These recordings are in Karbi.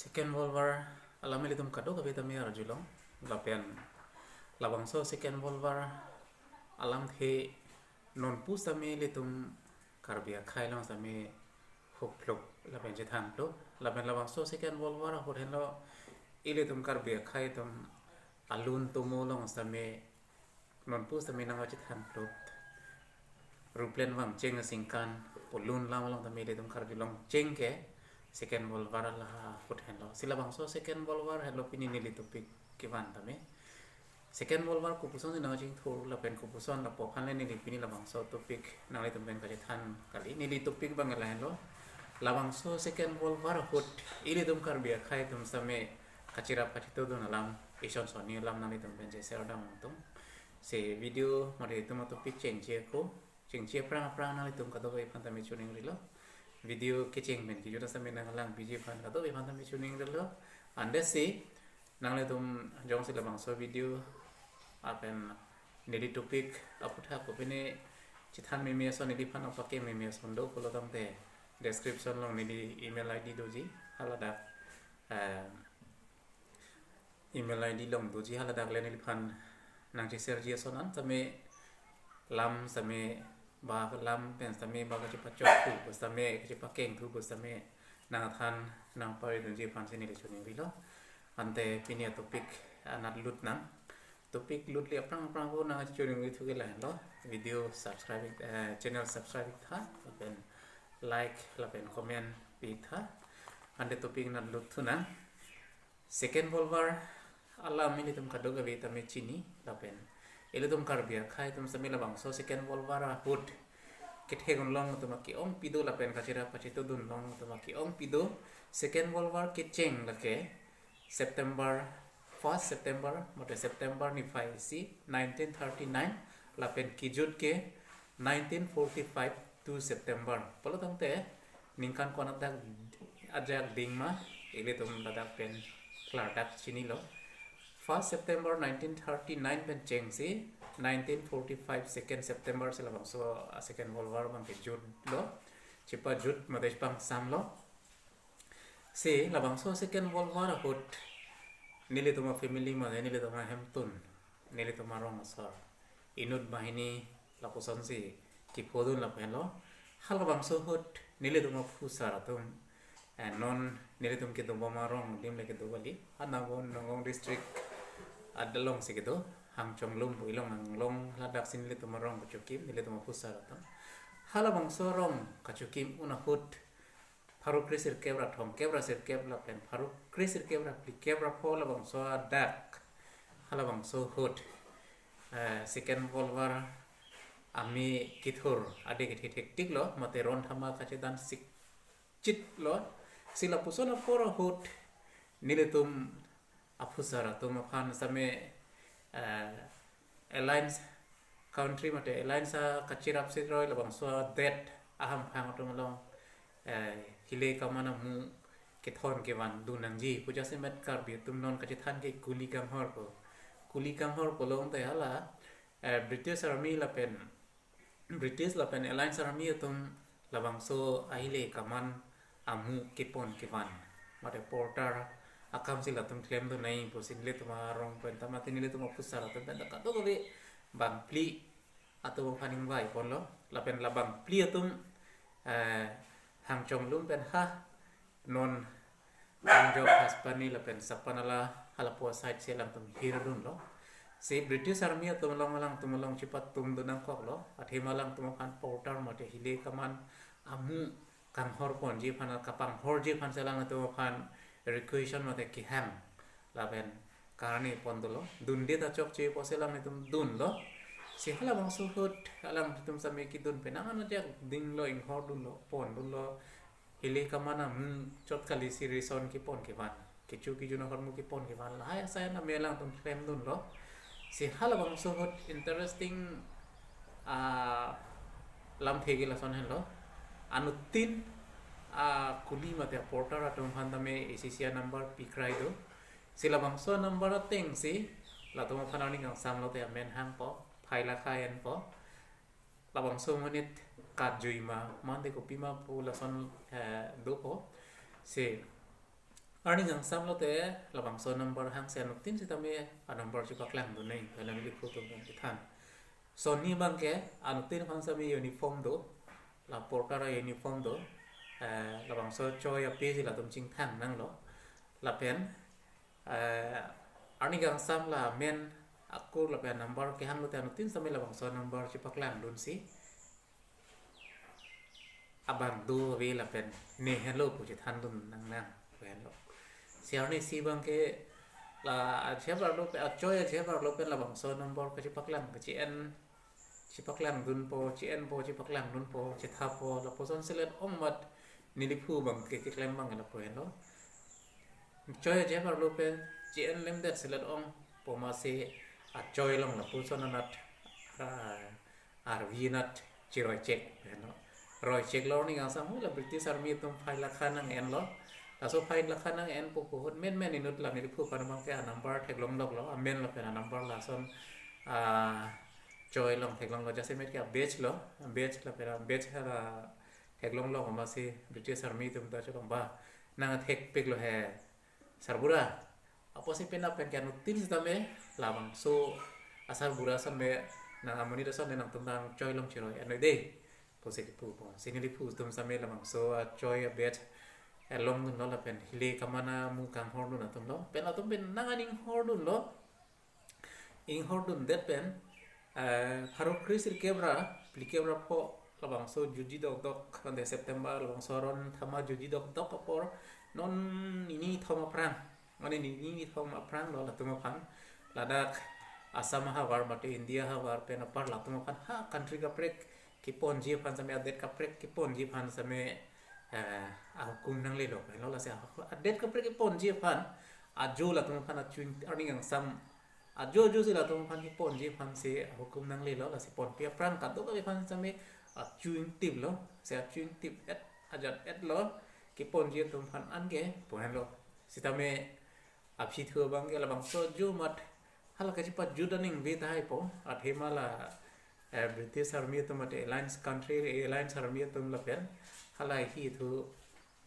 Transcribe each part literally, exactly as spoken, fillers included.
Second World War alam ilitum kadokave tame arjulong. Lapen labangso Second World War alamthe nonpu sitame ilitum Karbi akhei along sitame hukphluk lapen chethanphluk. Lapen labangso Second World War ahut henlo ilitum Karbi akhei atum alun tomo along sitame nonpu sitame nangkachethanphluk. Ruplen vangcheng asingkan pu lun lam along tame ilitum Karbi Anglong cheng ke Second World War lahut henlo. Si labangso Second World War henlo pini neli topic kevan tame. Second World War kopuson si nangchingthur lapen kopuson lapu aphan le neli pini labangso topic nanglitum pen kachethan kali. Neli topic abang lahelo. Labangso Second World War ahut ilitum Karbi akhei atum sitame kachirap kachetudun alam, ison sonni alam nanglitum pen cheshare dam nangtung. Si video mari itum atopic chengche ako, chengche aphrang aphrang nanglitum kadokave aphan tame choningrilo. Video kecheng pen kejut sitame nanglang biji aphan kadokave aphan tame choningrilo. Ante si nanglitum jongsi labangso video lapen neli topic aputhak kopine chethan meme ason neliphan nangpake meme ason do pulo tangte description along neli email I D doji, haladak, eh, email I D along doji, haladak le neliphan nangcheshareji ason an sitame lam sitame ba lam pen sitame ba kachepachok thu pu sitame kachepakeng thu pu sitame nangthan nangparidunji aphan si neli choningrilo. Ante pini atopic anat lut nang. Topic lut le aphrang aphrang ko nangchoningri thu ke lahenlo. Video subscribe, eh, channel subscribe tha lapen like lapen comment pi tha. Ante topic anat lut thu nang. Second World War alam ilitum kadokave tame chini lapen ilitum Karbi akhei atum sitame labangso Second World War ahut kethek-un long atum ake-ongpi do lapen kachirap kachetudun long atum ake-ongpi do. Second World War kecheng lake September, first September mate September niphai isi nineteen thirty-nine lapen kejut ke nineteen forty-five two September. Pulo tangte ningkan ko-an adak ajak ding ma ilitum ladak pen klardak chinilo. First September nineteen thirty-nine pen chengsi nineteen forty-five second September si labangso, ah, Second World War abang kejutlo. Chepajut mate chepangsamlo. Si labangso Second World War ahut nelitum afamily mate nelitum ahemtun, nelitum arong asor, inut banghini lapuson si kephodun lapu henlo. Halabangso ahut nelitum aphusar atum, eh, non nelitum kedobom arong adim le kedo kali. Ha Nagaon, Nagaon district adalong si kedo, Hangchonglum pu ilong Anglong, ladak si nelitum arong kachokim, nelitum aphusar atum. Halabangso arong kachokim un ahut pharo kresirkep ra thomkep ra sirkep lapen pharo kresirkep ra phlikep ra pho labangso adak, halabangso ahut, eh, Second World War ame kethur adik kethe thektiklo mate ron thama kachedan sikchitlo. Si lapuson apor ahut nelitum aphusar atum aphan sitame, eh, alliance country mate alliance akachirap siroi labangso adet ahamphang atum along, eh, hile kaman amu kethon kevandun nangji pu jasemet Karbi atum non kachethan ke kuli kanghor pu. Kuli kanghor pu long te hala, eh, British Army lapen British lapen Alliance Army atum labangso ahile kaman amu kepon kevan mate porter akam si latum klemdun nai pusi nelitum arong pen ta mate nelitum aphusar atum pen ta kadokave bangphli atum aphan ingvai ponlo. Lapen labangphli atum, eh, Hangchonglum pen ha non Angjok, Haspani lapen Sapanala halapu aside si alangtum hirdunlo. Si British Army atum along alangtum along chepatumdun nangkoklo. Athema alangtum aphan porter mate hile kaman amu kanghor ponji aphan, kapanghorji aphan si alangtum aphan requisition mate kehang lapen karni pon dolo. Dunde ta chokche pusi alangtum dunlo. Si halabangso ahut alangtum sitame kedun penang an ajak dinglo, inghordunlo, pondunlo. Hile kaman amu chot kali si reson kepon kevan, kecho kejun ahormu kepon kevan, lahai asai an ame alangtum klemdunlo. Si halabangso ahut interesting, ah, lamthe ke lason henlo. Anuttin, ah, kuli mate porter atum aphan tame A C C a-number pikrai do. Si labangso a-number ateng si latum aphan arni kangsamlo te amen hangpo, phai lakhai enpo. Labangso monit katjui ma, mande kopima pu lason, eh, dopo. Si Arni kangsam lote labangso number hang si anuttin sitame a number chipaklang dun nang, hala neliphu atum kethan. Sonni abangke anuttin aphan sitame uniform do, la porter a uniform do, eh, labangso choi ape si latum chingthang nanglo. Lapen, eh, arni kangsam la amen akur lapen number kehang lote anuttin sitame labangso number chipaklang dun si abang do ave lapen ne henlo pu chethan dun nang nang pu henlo. Si arni si abangke la achep arlo pen, achoi achep arlo pen labangso number kachipaklang kachi-en, chipaklang dunpo, chi-enpo, chipaklang dunpo, chithapo, lapuson selet ong amat neliphu abangke keklem abang lapu henlo. Choi achep arlo pen chi-en lemdet selet ong pu amatsi achoi along lapuson anat, ah, arvi anat chiroi chek henlo. Roi cheklo arni kangsam hu la British Army atum fine lakha nang-enlo. Laso fine lakha nang-enpo pu ahut menmen inut la neliphu aphan abangke a number theklong loklo, amen lapen a number lason, ah, choi along theklonglo, jasemet ke a badge lo, badge lapen a badge hala theklong lok amatsi British Army atum ta cholong ba, nang thekpiklo he sarbura. Apotsi penap pen ke anuttin sitame labangso asarbura ason me nang amonit ason me nangtum nangchoi along chiroi-en noi dei pusi kipupo. Si neliphu atum sitame labangso achoi a badge elong dunlo lapen hile kaman amu kanghor dun atum lo. Pen atum pen nang aning hor dunlo. Inghor dundet pen, eh, pharo kre sirkep ra, phlikep ra pho labangso jutji dokdok, ante September labangso aron thama jutji dokdok apor, non nini thom aphrang, mane nini thom aphrang lo latum aphan, ladak Assam ahavar mate India ahavar pen apar latum aphan ha country kaprek keponji aphan sitame, adet kaprek keponji aphan sitame, eh, ahukum nanglelo, lo lasi ahu-, adet kaprek keponji aphan ajo latum aphan achuing arni kangsam ajo ajo si latum aphan keponji aphan si ahukum nanglelo, lasi ponpi aphrang kadokave aphan sitame achuing tiplo, si achuing tip-et ajat-etlo, keponji atum aphan anke pu henlo. Sitame aphi thu abangke labangso ajo amat hala kachipajut aning ave tahai po, athema la, eh, British Army atum mate alliance country, alliance army atum lapen hala hi thu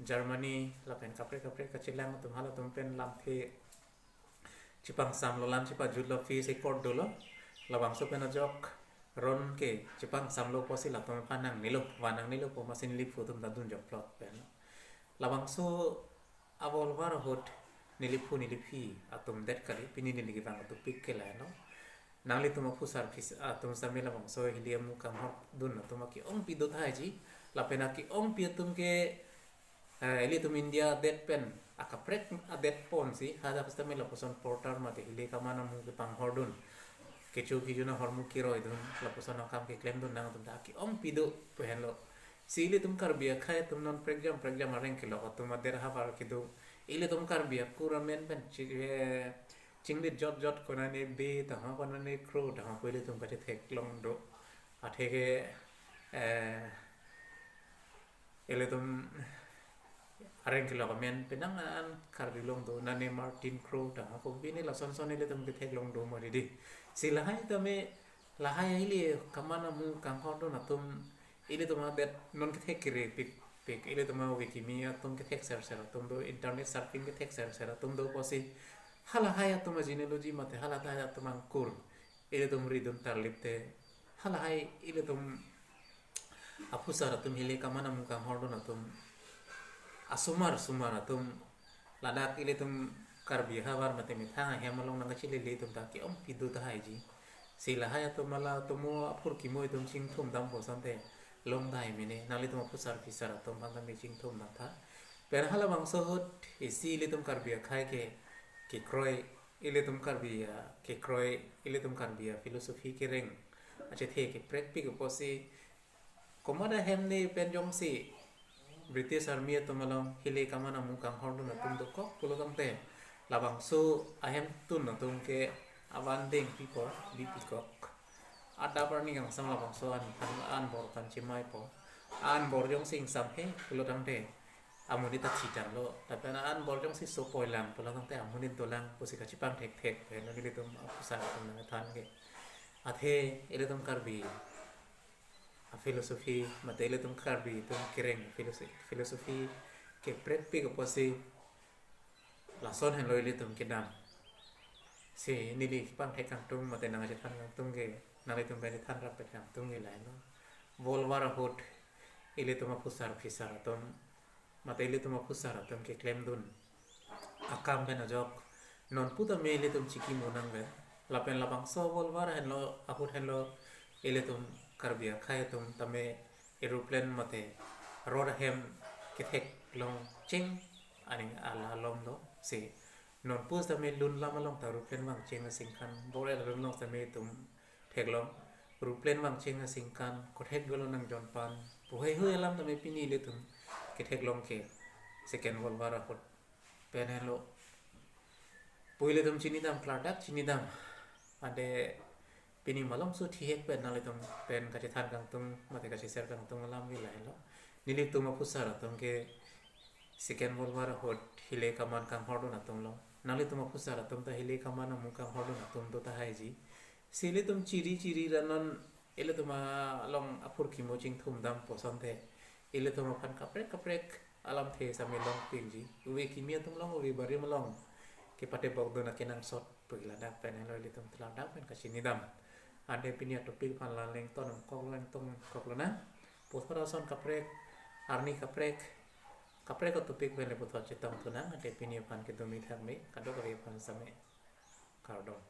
Germany lapen kaprek kaprek kachelang atum halatum pen lamthe chipangsamlo, lam chipajutlo, peace accord dolo. Labangso pen ajok ron ke chipangsamlo pusi latum aphan nangnelo, van nangnelo pu amatsi neliphu atum ta dunjoklo pen. Labangso avolvar ahut neliphu neliphi atum det kali, pini neli kevang atupik ke la-enlo. Nanglitum aphusar phis atum sitame labangso hile amu kanghor dun atum ake-ongpi do tahai ji, lapen ake-ongpi atum ke, eh, ilitum India adet pen akaprek adet ponsi, hadak sitame lapuson porter mate hile kaman amu kepanghor dun, kecho kejun ahormu keroi dun, lapuson akam keklem dun nangtum ta ake-ongpi do pu henlo. Si ilitum Karbi akhei atum non prekjam prekjam areng kelok atum adet ahavar kedo. Ilitum Karbi akur amen pen chi-, eh, chinglit jot jot konane be tangho konane kro tangho pu ilitum kachetheklong do. Atheke, eh, ilitum areng kelok amen penang an Karbi Anglong do, nane Martin Kro tangho pu pini lason son ilitum ketheklong do mari di. Si lahai tame, lahai hile kaman amu kanghor dun atum ilitum adet non kethek kere pikpik, ilitum ave kimi atum kethek serser atum do, internet surfing kethek serser atum do pusi halahai atum a-genealogy mate halahai atum angkur ilitum ridun tarlip te, halahai ilitum aphusar atum hile kaman amu kanghor dun atum asomar somar atum ladak ilitum Karbi ahavar mate methang ahem along nangkachilele atum ta ake-ongpi do tahai ji. Si lahai atum hala atum aphurkimo atum chingthum dampo asonte long tahai mene, nanglitum aphusar phisar atum aphan tame chingthum damtha. Pen halabangso ahut isi ilitum Karbi akhei ke kekroi, ilitum Karbi a kekroi, ilitum Karbi a philosophy kereng achethe keprekpik pusi komat ahem ne pen jongsi British Army atum along hile kaman amu kanghor dun atum dokok pulo tangte, labangso ahemtun atum ke avan dengpipo, bipikok. Adap arni kangsam labangso an, an, anbor aphan chemaipo. Anbor jongsi ingsamhe pulo tangte amonit ta thitanglo. Lapen anbor jongsi sopoilang pulo tangte amonit dolang pusi kachipangthekthek pen nelitum aphusar atum nangthan ke. Athe ilitum Karbi a-philosophy, mate ilitum Karbi atum kereng philosophy, philosophy keprekpik pusi Lason henlo ilitum kedam. Si neli pangthek kangtung mate nangchethan kangtung ke, nanglitum pen chethan rap-et kangtung ke lahelo. Volvar ahut ilitum aphusar phisar atum mate ilitum aphusar atum keklemdun akam pen ajok nonpu tame ilitum chiki monang pen. Lapen labangso Volvar henlo, ahut henlo ilitum Karbi akhei atum tame aeroplane mate rod ahem ketheklong cheng aning alam lo. Si nonpu tame lun lam along ta aeroplane vangcheng asingkan, bor-el arun along tame itum theklong. Aeroplane vangcheng asingkan kothek dolo nangjon pan, puhei hui alam tame pini ilitum ketheklong ke Second Volvar ahut pen henlo. Pu ilitum chinidam, klardak chinidam. Ante pini malomso thihek pen nanglitum pen kachethan kangtung mate kacheser kangtung alam ke lahelo. Nelitum aphusar atum ke Second Volvar ahut hile kaman kanghordun atum lo. Nanglitum aphusar atum ta hile kaman amu kanghordun atum do tahaiji. Si ilitum chiri chiri ra non ilitum along aphurkimo chingthum dampo asonte ilitum aphan kaprek kaprek alamthe sami longpikji. Ove kimi atum along, ove barim along kepatebokdun akenangsot pu ke ladak pen henlo, ilitum klardak pen kachinidam. Ante pini atopic aphan la lengton kok lengton kok lonang. Puthot ason kaprek, arni kaprek, kaprek atopic pen le puthot chetongthu nang. Ante pini aphan kedun me thak me, kadokave aphan sami kardom.